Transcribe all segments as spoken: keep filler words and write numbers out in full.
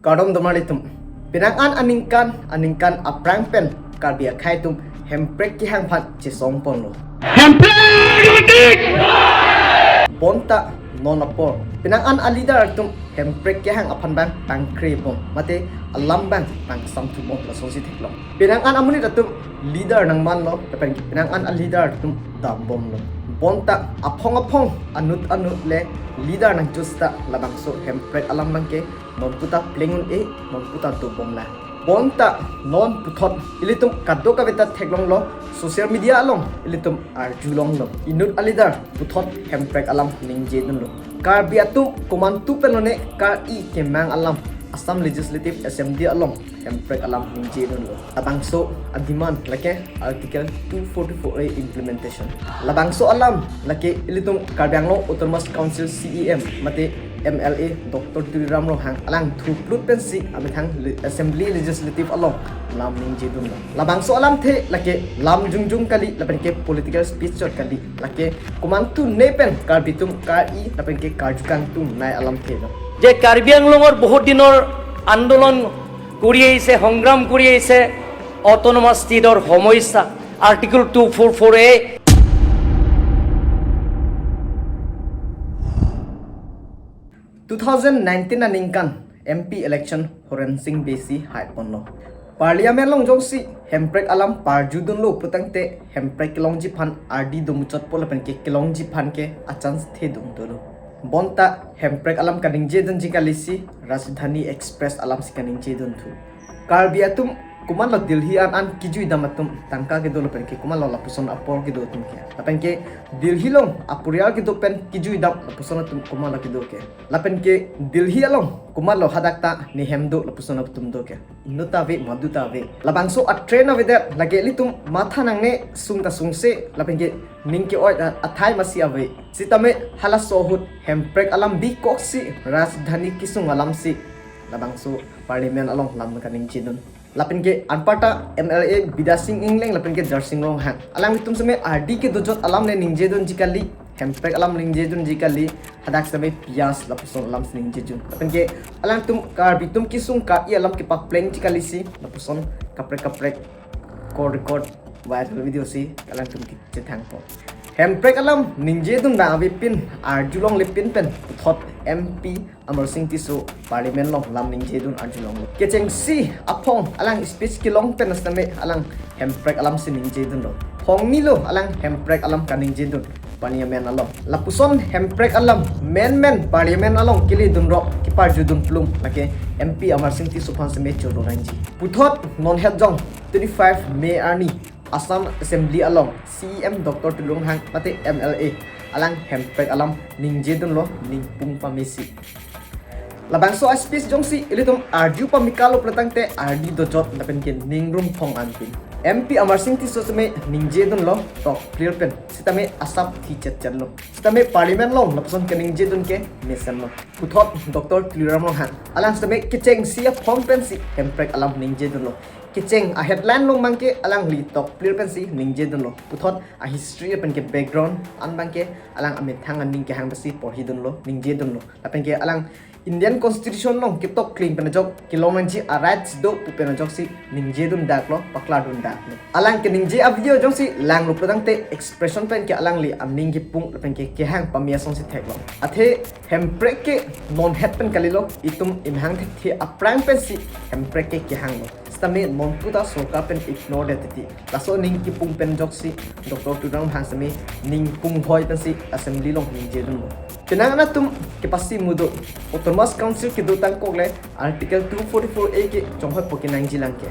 Kardom domar ilitum. Penang an aningkan, aningkan aphrang pen Karbi akhei atum hemprek kehang aphan chesong ponlo. Hemprek! Bonta non apor penang an a leader atum hemprek kehang aphan bang pangkre bom, mate alam bang pangsam thu bom, lasonsi theklong. Penang an amonit atum leader nangmanlo, lapen penang an a leader atum dambomlo. Bonta aphong aphong anut anut le leader nangchosta labangso hemprek alam bangke non puta pleng un-e, non puta dobomlang. Bonta non puthot ilitum kadokave ta theklonglo, social media along ilitum arjulonglo. Inut a leader puthot hemprek alam ningjedunlo. Karbi atum komantu pen lone kar-i kemang alam Assam Legislative Assembly along hemprek alam ningjedunlo. Labangso a demand lake Article two forty-four A implementation. Labangso alam lake ilitum Karbi Anglong Autonomous Council C E M mate M L A Doctor Tuliram Ronghang alang thuplut pensi amethang le-, Assembly Legislative along lam ningjedunlo. Labangso alamthe lake lam jongjong kali, lapenke political speech chot kali, lake komantu ne pen Karbi atum kar-i lapenke karju kangtung nai alamthe lo. যে কাৰ্বি আংলঙৰ বহুত দিনৰ আন্দোলন কৰি আহিছে, সংগ্ৰাম কৰি আহিছে, অট'নমাছ ষ্টেটৰ সমস্যা, article two four four A. Two thousand nineteen aningkan M P election Horen Sing Bey si hai ponlo. Parliament along jongsi hemprek alam parjudunlo putangte hemprek kelongji aphan ardi domuchotpo lapenke kelongji aphan ke achance thedung dolo. Bonta hemprek alam kaningjedunji kalisi Rajdhani Express alamsi kaningjedunthu. Karbi atum komatlo Delhi an an kijuidam atum tangka kedo lapenke komatlo lapuson apor kedo atum ke. Lapenke Delhi along aporial kedo pen kijuidam lapuson atum komatlo kedo ke. Lapenke Delhi along komatlo hadak ta nehem do lapuson atum do ke. Inut ta ave, madu ta ave. Labangso a trend avedet, lake ilitum matha nangne sung ta sungse, lapenke ning ke-oi ta athai masi ave. Sitame halaso ahut hemprek alam bikoksi Rajdhani kesung alamsi labangso Parliament along lam kaningjedun. Lapenke anparta M L A Bidya Sing Engleng lapenke Darsing Ronghang, alanglitum seme ardi kedojot alam le ningjedunji kali, hemprek alam ningjedunji kali, hadak seme piyaj lapuson alamsi ningjejun. Lapenke alangtum Karbi atum kesung kar-i alam kepaplengji kalisi lapuson kaprek kaprek call record viral video si alangtum kechethangpo. Hemprek alam ningjedun bang avepin arjulongle pin pen puthot M P Amarsing Tisso Parliament along lam ningjedun arjulonglo. Kechengsi aphong alang speech kelong pen sitame alang hemprek alamsi ningjedunlo. Phongnilo alang hemprek alam kaningjedun Parliament along. Lapuson hemprek alam menmen Parliament along keledunrok keparjudun plum lake M P Amarsing Tisso aphan seme choro nangji. Puthot non het jong twenty-five May arni Assam Assembly along C E M Doctor Tuliram Ronghang mate M L A alang hemprek alam ningjedunlo ningpung pamesi. Labangso a speech jongsi ilitum arju pamikalo pulotangte ardi dojot lapenke ningrum phong anpin. M P Amarsing Tisso seme ningjedunlo tok clear pen, sitame asap thi chetchenlo. Sitame Parliament along lapuson kaningjedun ke mesenlo. Puthot Doctor Tuliram Ronghang alang sitame kechengsi aphong pensi hemprek alam ningjedunlo. Kecheng a headline along bangke alangli tok clear pensi ningjedunlo. Puthot a history lapenke background an bangke alang amethang aning kehang pensi porhidunlo, ningjedunlo. Lapenke alang Indian Constitution along ketok kling pen ajok kelong nangji a rights do pu pen ajoksi ningjedun daklo, paklardun daklo. Alang keningje a video jongsi langlo pulotangte expression penke alangli aning kepung lapenke kehang pame asonsi theklong. Athe hemprek ke non het pen kalilo, itum imhang thekthe aphrang pensi hemprek ke kehanglo. Sitame non puta sorkar pen ignore det titi. Laso aning kepung pen ajoksi Doctor Tuliram Ronghang seme ningpung hoi pensi assembly along ningjedunlo. Penang an atum kepasi mudo, Autonomous Council kedo tangkok le Article two forty-four A ke chonghoi po kenangjilang ke.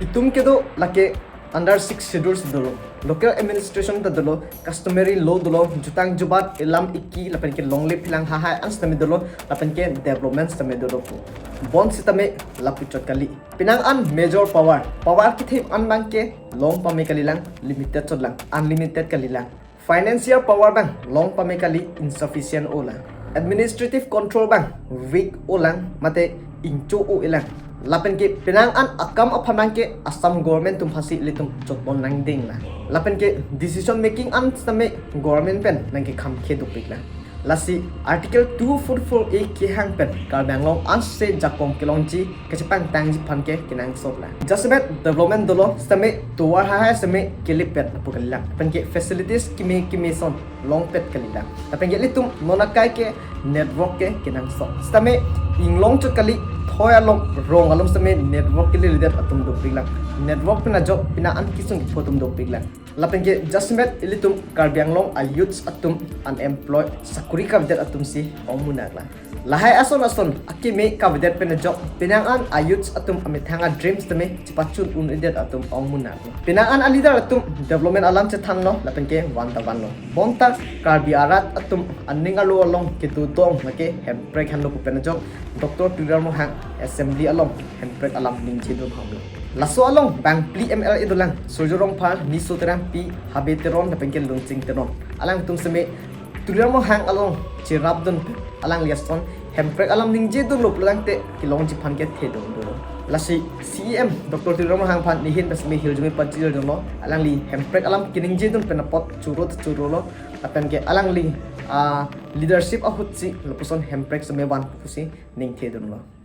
Itum kedo lake under six schedule si dolo. Local administration ta dolo, customary law dolo, jutang jubat, ilam iki, lapenke longle philang hahai an sitame dolo, lapenke development sitame dolo pu. Bonsitame lapu chot kali. Penang an major power. Power kethe an bangke long pame kalilang, limited chotlang, unlimited kalilang. Financial power bang long pame kali, insufficient olang. Administrative control bang weak olang, mate ingcho o-elang. Lapenke penang an akam aphan bangke Assam government atum aphansi ilitum chotbon nangdinglang. Lapenke decision making an sitame government pen nangkekham khe dopiklang. Lasi Article two forty-four A kehang pen Karbi Anglong anse jakong kelongji kachepangtangji aphan ke kenangsot lang. Jasemet development dolo sitame tovar hahai sitame kelipet lapu kalilang. Lapen ke facilities keme keme ason longpet kalilang. Lapen ke ilitum non akai ke network ke kenangsot. Sitame inglong chot kali, thoi along, rong along sitame network keledet atum dopiklang. Network pen ajok pini an kesung kepho atum dopiklang. Lapen ke jasemet ilitum Karbi Anglong a-youths atum unemployed, sakori kavedet atumsi ongmunak lang. Lahai ason ason akeme kavedet pen ajok pini an a-youths atum amethang a-dreams tame chepachun un-edet atum ongmunak lang. Pini an a-leader atum development alam chethanlo lapen ke van ta vanlo. Bonta Karbi arat atum aning arlo along kedodong lake Hemprek henlo pu pen ajok Doctor Tuliram Ronghang assembly along Hemprek alam ningjedun honglo. Laso along bangphli M L A dolang, Surjya Rongphar, Niso Terangpi, Habe Teron lapen ke Lunsing Teron. Alangtum sitame Tuliram Ronghang along cherapdun, alangli ason Hemprek alam ningjedunlo pulangte kelongji aphan ke thedung dolo. Lasi C E M Doctor Tuliram Ronghang aphan nehin pen sitame hirjume pajir dunlo, alangli Hemprek alam keningjedun pen apot choro ta chorolo, lapen ke alangli a-leadership ahutsi lapuson Hemprek sitame van pusi ningthedunlo.